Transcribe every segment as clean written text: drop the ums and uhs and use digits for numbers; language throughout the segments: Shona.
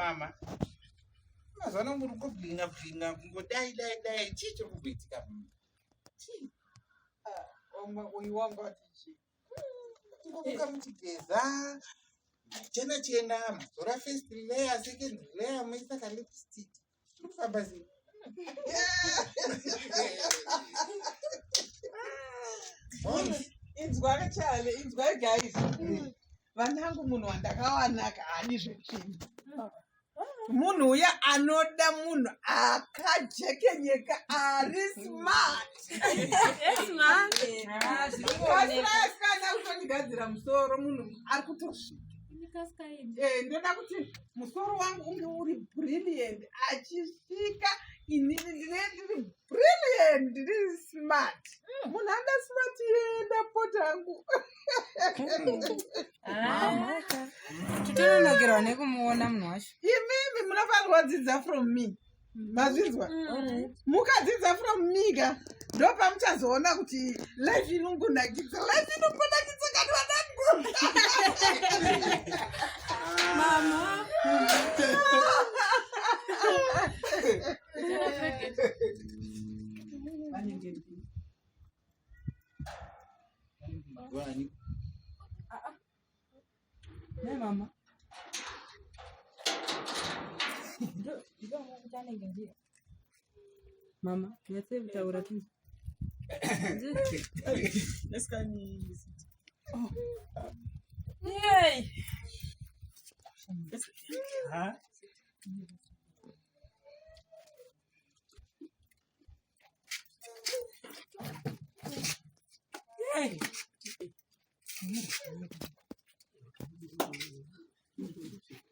Mama, mazuva ano muri kungoblinga blinga kungodai dai dai, chii chiri kumboitika? Chii? Uyu wangu ati chii? Kungomuka muchigeza, chena chena, mazora first layer, second layer, moisa ka lipstick. Zviri kufamba sei? Inzwai chale, inzwai guys. Vanangu munhu wandakawanaka haadi zvetsvina. Munhu uya anoda munhu akajekenyeka ari smart. Kasina kutondigadzira musoro munhu ari kutosvika. Ndoda kuti musoro wangu unge uri brilliant achisvika inini ndine ndiri brilliant ndiri smart. Munhu anoda smart yenda pota yangu. Totononokerwa nekumuona munhu wacho. Imimi munofanirwa kudzidza from me. Mazvinzwa? Mukadzidza from me ka ndopamuchazoona kuti life inongonakidza. Life inongonakidza kani vanangu. Mama. Gwani. Ne mama. Mama, nyatse kutaura tu. Yay! Ha?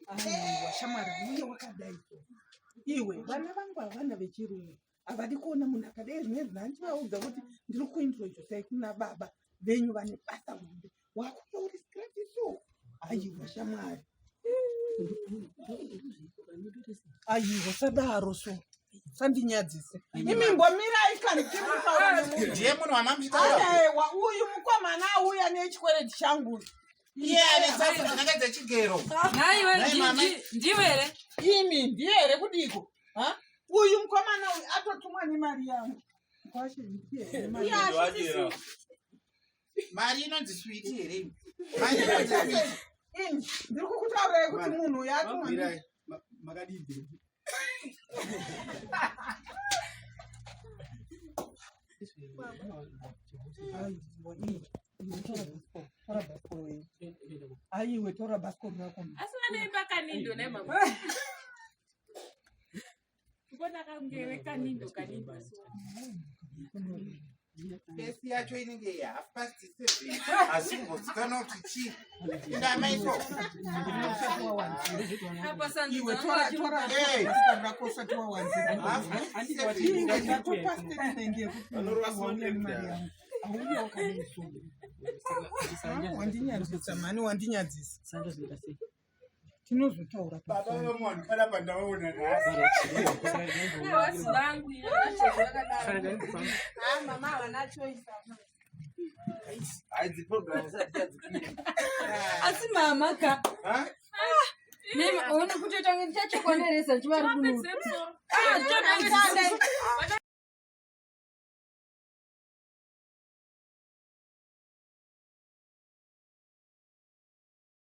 Aiwa shamwari uye wakadai iwe vana vangu havana vechirume havadi kuona munhu akadai zvine zvinandivaudza kuti ndiri kuintroducai kuna baba venyu vane basa hombe wakuya uri scratiso aiwa shamwari aiwa sadaro so sandinyadzise imi ngomirai kani tiri kutaura nemunhu Ndiye munhu wamamuchitaura. aiwa uyu mukomana auya nechikwereti changu Iye ane tsapo dzinenge dzechigero. Nhaiwe Nhai, mama. ndiwe here? imi ndiye here kudiko Ha? Uyu mukomana uyu atotumwa nemari yangu. Kwashe ndiye here mari yangu? Mari inonzi sweet here imi? Mari inonzi sweet. Ini ndiri kukutaurirai kuti munhu uyu atumwa Mirai, makadii? Aiwe tora bhasikoro rako. Asi vanoimba kanindo nhai mama. Ndikuona kange vekanindo kanindo. Fesi yacho inenge half past seven. Asi kumbozikanwa kuti chii. Inda maiko. Apa sanzu Iwe dzangu tora achiri tora Hey. bhasikoro rako usati wawanzira. Half past seven. Iwe ndatopa statement yekuti Vanorova wauya nemari yangu. Auya wakadai so. Wandinyadzisa mhani wandinyadzisa. Tinozotaura Baba pafoni. vemunhu panapa ndavaona nhasi. Vasi vangu ine zvakadaro. Ah, mama havana choice apa. Haidzi program usati chadzipinda. Asi mama ka. Ha? Nema, ona kutoita kunge ndichachokoneresa ndichivari kunura. Vapedze musoro. Ah, topedzisira.